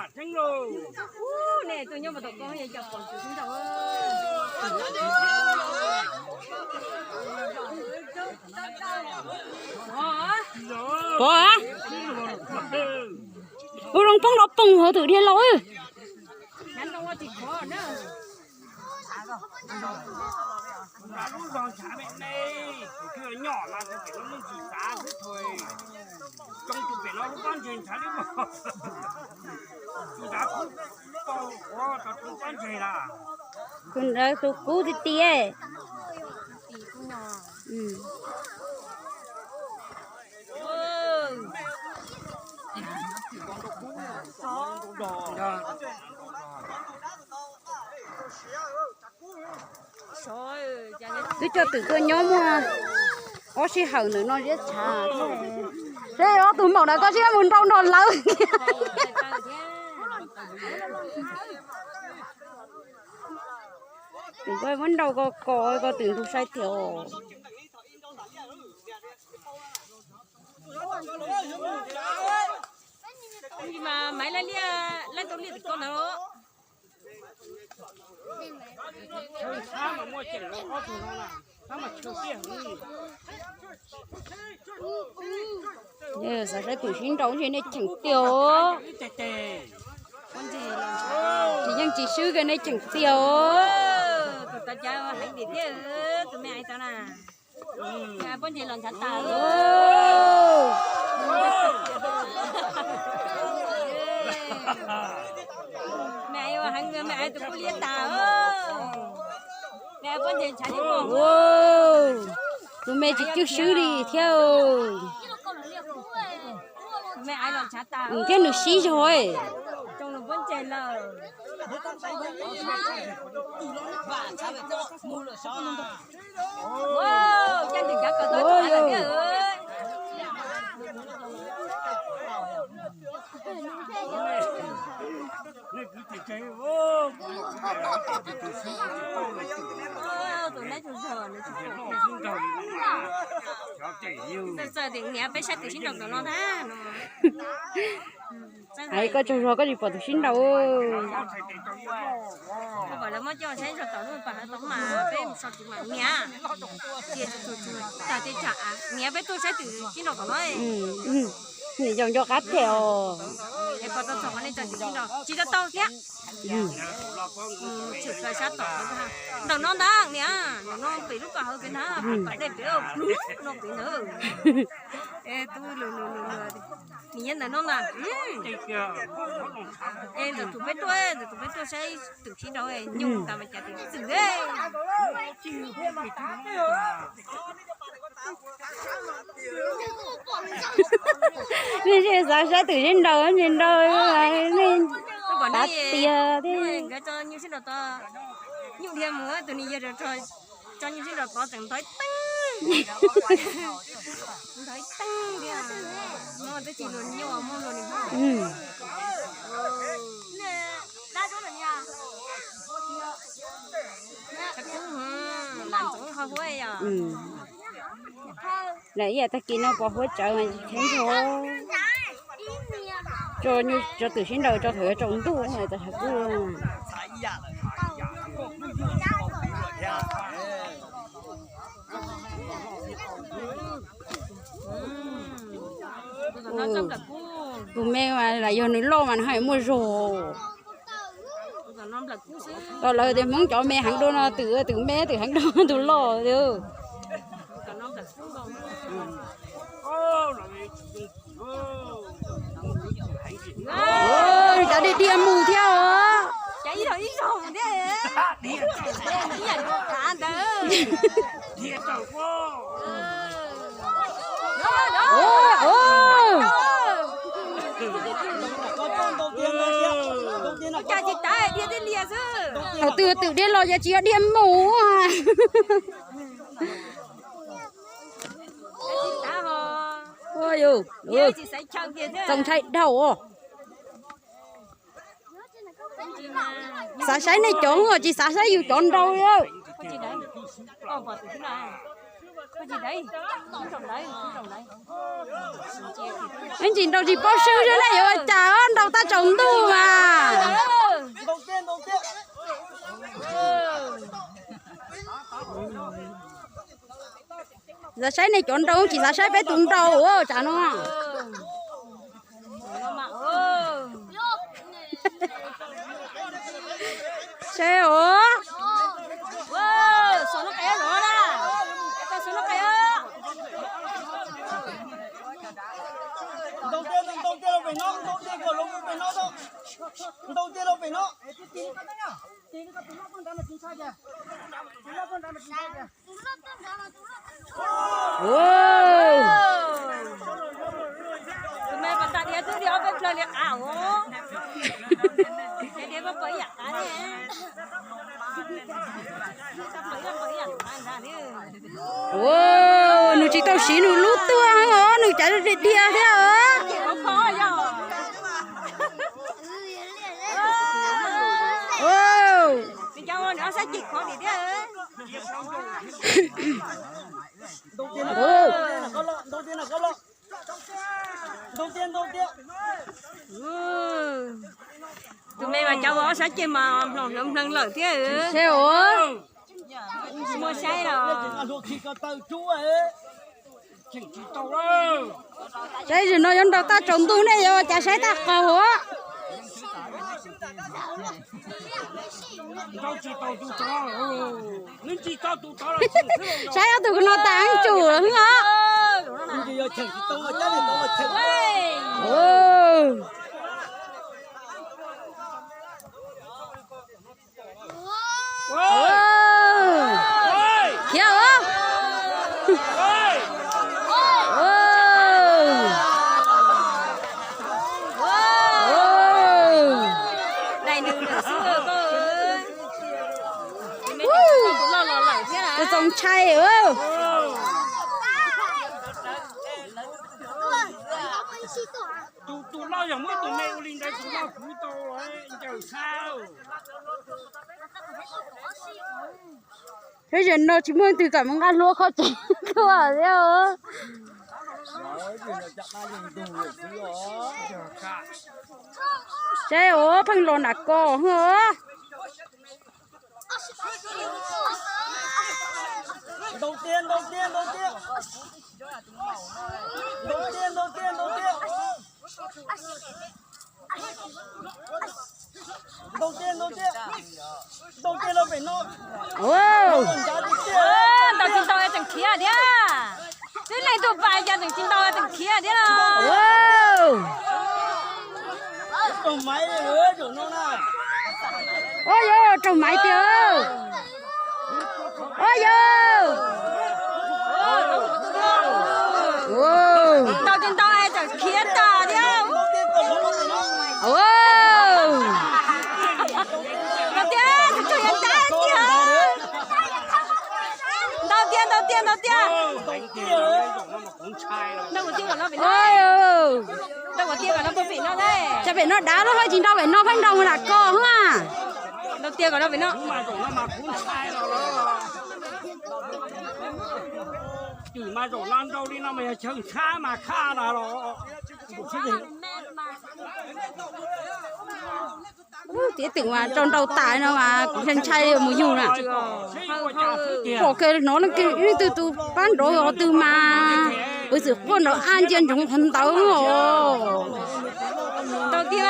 Pov, ua zoo poob los poob hauv twm dhia los. Tus ntawd tus kub tiag tiag. Twb coj twm tuaj nyob muaj ob sij hawm ntawm no ziab tshav. Seb ob tug maum ntawd koj siab mus nrau nrog lawv. Twm koj muab nrau ko ko koj twm ntug saib tiag os. Mas Maiv laj liaj, laj tau liaj tim ko ntawd. Xav saib twm sib nraus ntshe nej cheem tiag os. Tsis yeej tsis swb kiag nej cheem tiag os. Tus me ais tau na, poj ntses los ntshav tas. Me ais ua heev, me ais tus kuj liab tas. Me ais poj ntses ntshav li. Tus me tsis cwj swb li thiab. Me ais los ntshav tas thiab nws sib zog. Tsoo nws poj ntses lawm. Txawm txawm tias niam peb saib twm sib nraus tom no ntag no. Hais koj tsaug zog koj tsis pom twm sib nraus. Pom lawv muab coj saib zog tom lub pas hav tom mas peb so twm mas niam. Cia tsuag tsuag tag tej tsam niam peb tuaj saib twm sib nraus tom no. Niam yau nco qab thiab os. Es pom tau txog qhov nej tso twm sib nraus tsis tau tau thiab. Tshwm plaws sab tom ntawm no ntag niam, ntawm no pem lub pas hauv pem ntag, pas dej pem no pem ntawd. Tub lug lug lug lug, nws nyob ntawm no ntag. Es ntawm tus peb tuaj, ntawm tus peb tuaj saib twm sib nraus nyuj tas mas cas twm txwm. Nej xav saib twm sib nraus, sib nraus, nej pom tav tiag thiab. Nkawd tso nyuj sib nraus tod, nyuj dhia mus tus niag yawg tso nyuj sib nraus tod tseem ntov teeb, ntov teeb thiab. Muaj twb tsis luag nyuj, muaj luag nws. Lam ntxoov ho huab yom. Lawm ib yam tag kis no pos huab tsawv mas tsis kheev ntog. Tso nyuj tso twm sib nraus tso thaum yuav tsaus ntuj tas sawv kub. Tus me mas lam yog nws loj mas nws haj muaj zog. Lawv tias Hmoob cov me heev dua no, twm twm me twm heev dua tus loj. Cov dhia dhia mus thiab os. Thaum twg twm dhia los yog tsis yog dhia mus. Txaus ntshai dhau. Xav saib nej cov, tsis xav saib yus cov nrau. Ib ntsis nrau tsis paub swb thiab na, yuav ua cas nrau tab tsaus ntuj mas. Xav saib nej cov nrau, tsis xav saib peb tus nrau ua cas no. Seb os. Ntau tiag, ntau tiag los pem no, ntau tiag kom los pem no, ntau tiag los pem no. Tus me pas tas diav twb diav ob peb plawg li qab os. Diav diav pab pawg ib yam qab ne. Nws tsis tau siv nws lub tuaj os, nws cav diav thiab os. Tus me mas cov ua ob sab ceg mas mloog hloov hneev lawm thiab. Seb os. Muaj saib los. Saib zaum no yuav nrau tab tsaus ntuj nej yuav ua cas saib tab qaug os. Saib ob tug no tas tsum lawm os. Khiav os. Daim nws lawm xwb koj. Tus txaus ntshai. Tus, tus loj yog muab tus me ua li ntawd tus loj kwv tau ncaws sab. Thiab zaum no tsis muaj leej twg kam mus nqa hlua kho tsev tuaj thiab. Saib os, pheej los nram ko os. Ntaus tiag, ntaus tiag, ntaus tiag. Ntaus tiag, ntaus tiag, ntaus tiag. Ntaus tiag, ntaus tiag. Ntaus tiag los pem no. Ntaus tsis ntaus tseem khiav thiab. Twb leej twg pais cas tseem tsis ntaus tseem khiav thiab los. Raug maiv zaum no na. Ua yog raug maiv tiag. Ua yog. Ntaus tsis ntaus tseem khiav tas thiab. Ntaus tiag, tus tsuag yuav ntab tiag. Ntaus tiag, ntaus tiag, ntaus tiag. Ntaus tiag kom los pem no. Ntaus tiag kom los pem no. Cas pem no dav lub hab tsis ntaus pem no pheej ntaus mus nram ko hab. Ntaus tiag kom los pem no. Twm mas zaum no nrau li no mas yog chaw ntshab mas khaj na los. Tiav twm mas rau nrau tas no mas kuv ntshai ntshai mus yug na. Pom kiag hnov leej twg tus pab nrov qhov twg mas kuv txwm quaj nrov ab ncia ntsoov qhov ntawd os. Ntaus tiag,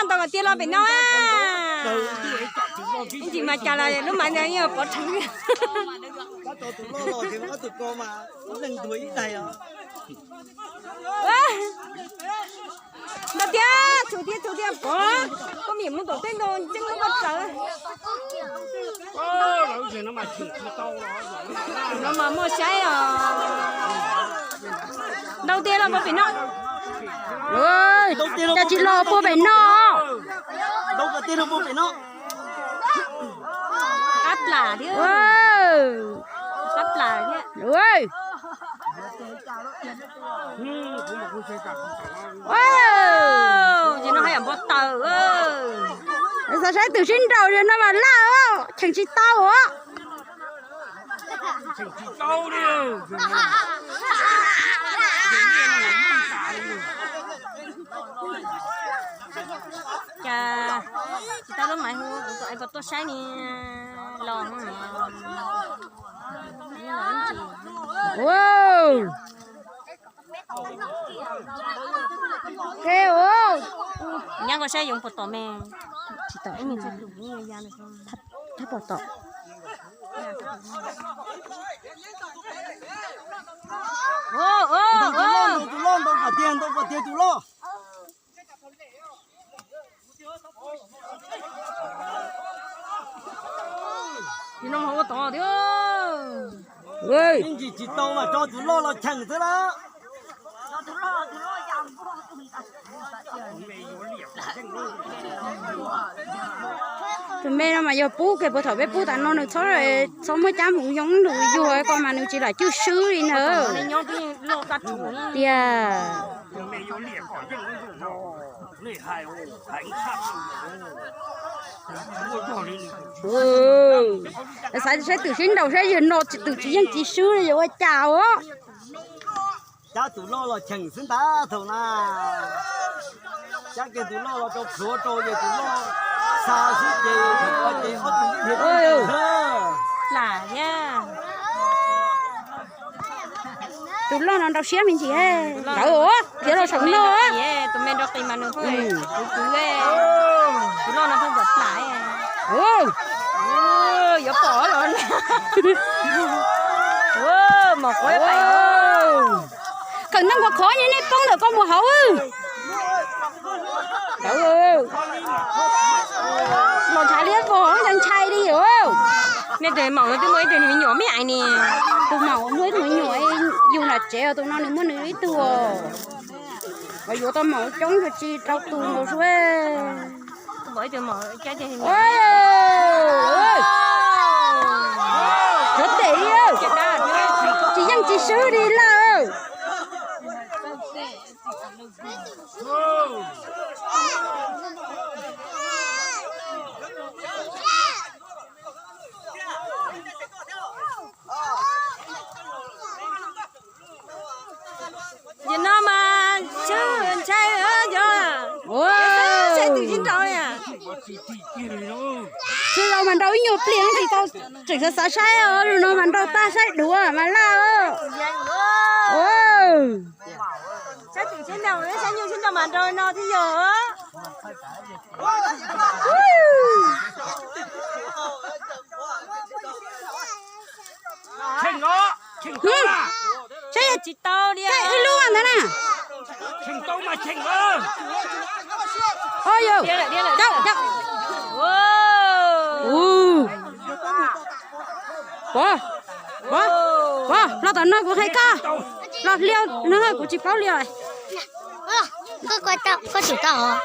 ntaus kom tiag los pem no. Ib ntsis mas cas los lub maiv ntawd yeej pov rheev. Ntaus tiag, txhum tiag, txhum tiag pov, koj mim mus tom tej ntoo tseeb lub koj tsawv. No mas muaj saib os. Ntaus tiag los puag pem no. Cas tsis los puag pem no. Qab plam thiab. Qab plam thiab. Ces no haj yam npau taws. Xav saib tus sib nraus no mas laj, cheem tsis tau os. Cas tsis tau lub maiv hu kuv kom es koj tuaj saib ni los. Nyab koj saib yoov puas tom me. Tsis tom. Thab pom tom. Ntaus tus loj, ntaus tus loj, ntaus kom tiag, ntaus kom tiag tus loj. Ib ntsis tsis tau mas tso tus loj los cheem xwb lawm. Tus me no mas yog pub kiag puag thaum peb pub tas no nws txhob, txhob muab cab mus yoo lus yug ko mas nws tsis lam cwj swb li ntawd. Tiag. Xav saib twm sib nraus saib yawg no twm tsis yeej tsis swb li yuav ua cas os. Cab tus loj los cheem xwb ntag thaum na. Cab kiag tus loj los rau plhuav rau ces tus loj xa xwb ces ces ob tug lam thiab. Tus loj no nrau siab me ntsis, ntawd khiav los saum no. Tus me nrau qis mas nws pheej kwv kwv, tus loj no pheej pom plam. Yuav pom los na. Mos quav pais. Khawm ntoo khov khov ni nej poob ntawm koj mus hauv. Los ntshav liab vog ntshai ntshai li os. Nej tus maum no twb muaj ib tug me nyuam me ais ni. Tus maum muaj ib tug me nyuam, yug nram tsev, tus no nws muaj nws ib tug. Mas yuav tau maum coob tsis rau tus nkaus sua. Cov tes li, tsis yeej tsis swb li lawm. Nim no mas ntshai, ntshai twm sib nraus. Tsis los mas nrau ib nyuag pliag tsis tau, tseem xav xav saib os, lus no mas nrau tag saib duav mas laj. Saib twm sib nraus, saib nyuj sib nraus mas nrau no thiab yog. Saib yog tsis tau li wb lub ntawd na. Pov, pov, pov, los tom no kuv qhia koj. Los liaj no kuv tsis paub liaj. Koj tsum tau os.